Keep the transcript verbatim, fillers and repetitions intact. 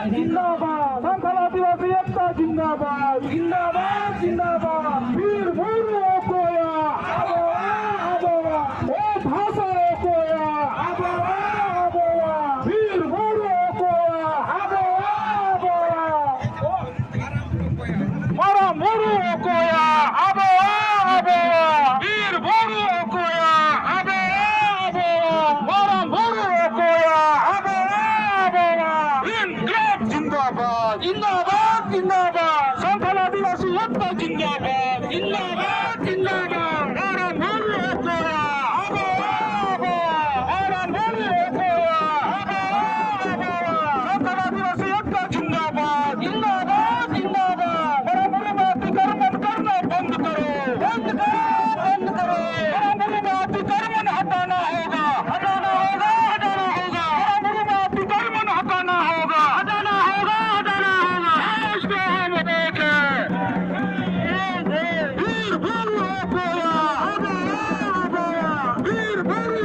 ᱡᱤᱱᱫᱟᱵᱟᱫ᱾ ᱥᱟᱱᱛᱟᱲ ᱟᱹᱫᱤᱵᱟᱹᱥᱤ ᱮᱠᱛᱟ ᱡᱤᱱᱫᱟᱵᱟᱫ᱾ ᱡᱤᱱᱫᱟᱵᱟᱫ, ᱡᱤᱱᱫᱟᱵᱟᱫ᱾ ᱵᱤᱨ ᱵᱩᱨᱩ ᱚᱠᱚᱭᱟᱜ? ᱟᱵᱚᱣᱟᱜ, ᱟᱵᱚᱣᱟᱜ᱾ ᱚᱛ ᱦᱟᱥᱟ ᱚᱠᱚᱭᱟᱜ? ᱟᱵᱚᱣᱟᱜ, ᱟᱵᱚᱣᱟᱜ᱾ ᱵᱤᱨ ᱵᱩᱨᱩ ᱚᱠᱚᱭᱟᱜ? ᱟᱵᱚᱣᱟᱜ, ᱟᱵᱚᱣᱟᱜ᱾ ᱢᱟᱨᱟᱝ ᱵᱩᱨᱩ ᱚᱠᱚᱭᱟᱜ? ᱟᱵᱚᱣᱟᱜ, ᱟᱵᱚᱣᱟᱜ᱾ ᱵᱤᱨ ᱵᱩᱨᱩ ᱚᱠᱚᱭᱟᱜ? ᱟᱵᱚᱣᱟᱜ, ᱟᱵᱚᱣᱟᱜ᱾ ᱢᱟᱨᱟᱝ ᱵᱩᱨᱩ ᱚᱠᱚᱭᱟᱜ? ᱟᱵᱚᱣᱟᱜ, ᱟᱵᱚᱣᱟᱜ᱾ ᱤᱱᱠᱞᱟᱵ ᱡᱤᱱᱫᱟᱵᱟᱫ, ᱡᱤᱱᱫᱟᱵᱟᱫ, ᱡᱤᱱᱫᱟᱵᱟᱫ᱾ ᱥᱟᱱᱛᱟᱲ ᱟᱹᱫᱤᱵᱟᱹᱥᱤ ᱮᱠᱛᱟ ᱡᱤᱱᱫᱟᱵᱟᱫ, ᱡᱤᱱᱫᱟᱵᱟᱫ, ᱡᱤᱱᱫᱟᱵᱟᱫ᱾ ᱢᱟᱨᱟᱝ ᱵᱩᱨᱩ ᱚᱠᱚᱭᱟᱜ? ᱟᱵᱚᱣᱟᱜ, ᱟᱵᱚᱣᱟᱜ᱾ ᱢᱟᱨᱟᱝ ᱵᱩᱨᱩ ᱚᱠᱚᱭᱟᱜ? ᱟᱵᱚᱣᱟᱜ, ᱟᱵᱚᱣᱟᱜ᱾ ᱥᱟᱱᱛᱟᱲ ᱟᱹᱫᱤᱵᱟᱹᱥᱤ ᱮᱠᱛᱟ ᱡᱤᱱᱫᱟᱵᱟᱫ, ᱡᱤᱱᱫᱟᱵᱟᱫ, ᱡᱤᱱᱫᱟᱵᱟᱫ᱾ ᱢᱟᱨᱟᱝ ᱵᱩᱨᱩ ᱢᱟ ᱟᱹᱛᱤ ᱠᱟᱨᱢᱟᱱ ᱠᱟᱨᱱᱟ ᱵᱚᱱᱫ ᱠᱟᱨᱳ, ᱵᱚᱱᱫ ᱠᱟᱨᱳ, ᱵᱚᱱᱫ ᱠᱟᱨᱳ। मारा मुरु माटी कर्मन हटाना होगा, हटाना होगा, हटाना होगा। मारा मुरु माटी कर्मन हटाना होगा, हटाना होगा, हटाना होगा। आज तो हम देखें। वीर बुरु अकोया, वीर बुरु